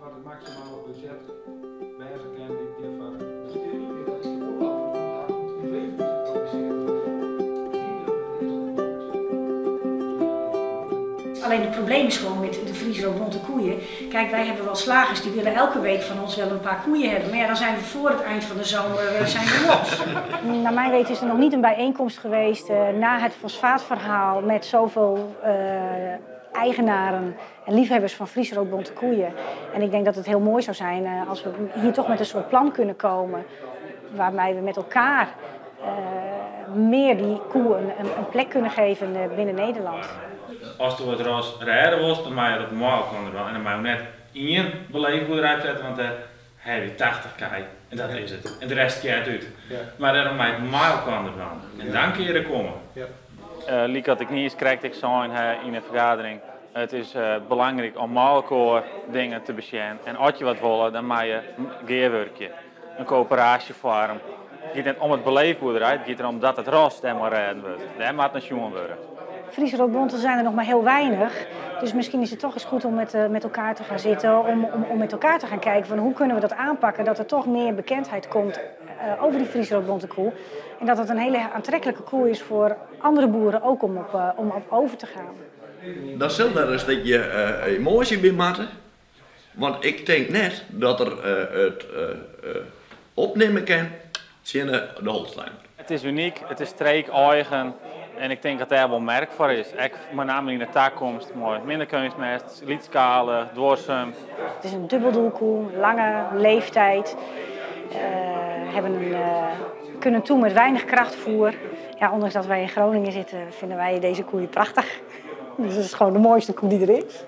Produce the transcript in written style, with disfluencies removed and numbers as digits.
Wat it maksimale budzjet wêze kin dy't hjirfoar. Alleen het probleem is gewoon met de Friese roodbonte koeien. Kijk, wij hebben wel slagers die willen elke week van ons wel een paar koeien hebben. Maar ja, dan zijn we voor het eind van de zomer zijn we los. Naar mijn weten is er nog niet een bijeenkomst geweest na het fosfaatverhaal met zoveel eigenaren en liefhebbers van Friese roodbonte koeien. En ik denk dat het heel mooi zou zijn als we hier toch met een soort plan kunnen komen waarbij we met elkaar meer die koe een plek kunnen geven binnen Nederland. As do it ras rêde wolst, dan moatte je dat mei elkoar dwaan. En dan moatte je net ien beleefboerderij opsette, want dêr ha je 80 kij en dat is it. En de rest keart út. Mar dêrom moatte je it mei elkoar dwaan. En dan kinne je der komme. Lykas ik niis krekt ek sein ha yn 'e fergadering, it is belangryk om mei elkoar dingen te besjen. En as je wat wolle, dan moatte je gearwurkje. In koöperaasjefoarm. It giet net om it beleefboerderij, it giet derom dat it ras dêrmei rêden wurdt. Dêr moat nei sjoen wurde. Friese roodbonten zijn er nog maar heel weinig. Dus misschien is het toch eens goed om met elkaar te gaan zitten. Om met elkaar te gaan kijken van hoe kunnen we dat aanpakken. Dat er toch meer bekendheid komt over die Friese roodbonte koe. En dat het een hele aantrekkelijke koe is voor andere boeren ook om op over te gaan. Dan sil der in stikje emoasje by moatte. Want ik tink net dat er it opnimme kin tsjin de Holstein. It is unyk, it is streekeigen en ik tink dat dêr wol merk foar is. Ek mei name yn de takomst mei minder keunstmest, lytsskalich, duorsum. Het is een dubbeldoelkoe, lange leeftijd. Hebben kunnen toe met weinig krachtvoer. Ja, ondanks dat wij in Groningen zitten, vinden wij deze koeien prachtig. Dus het is gewoon de mooiste koe die er is.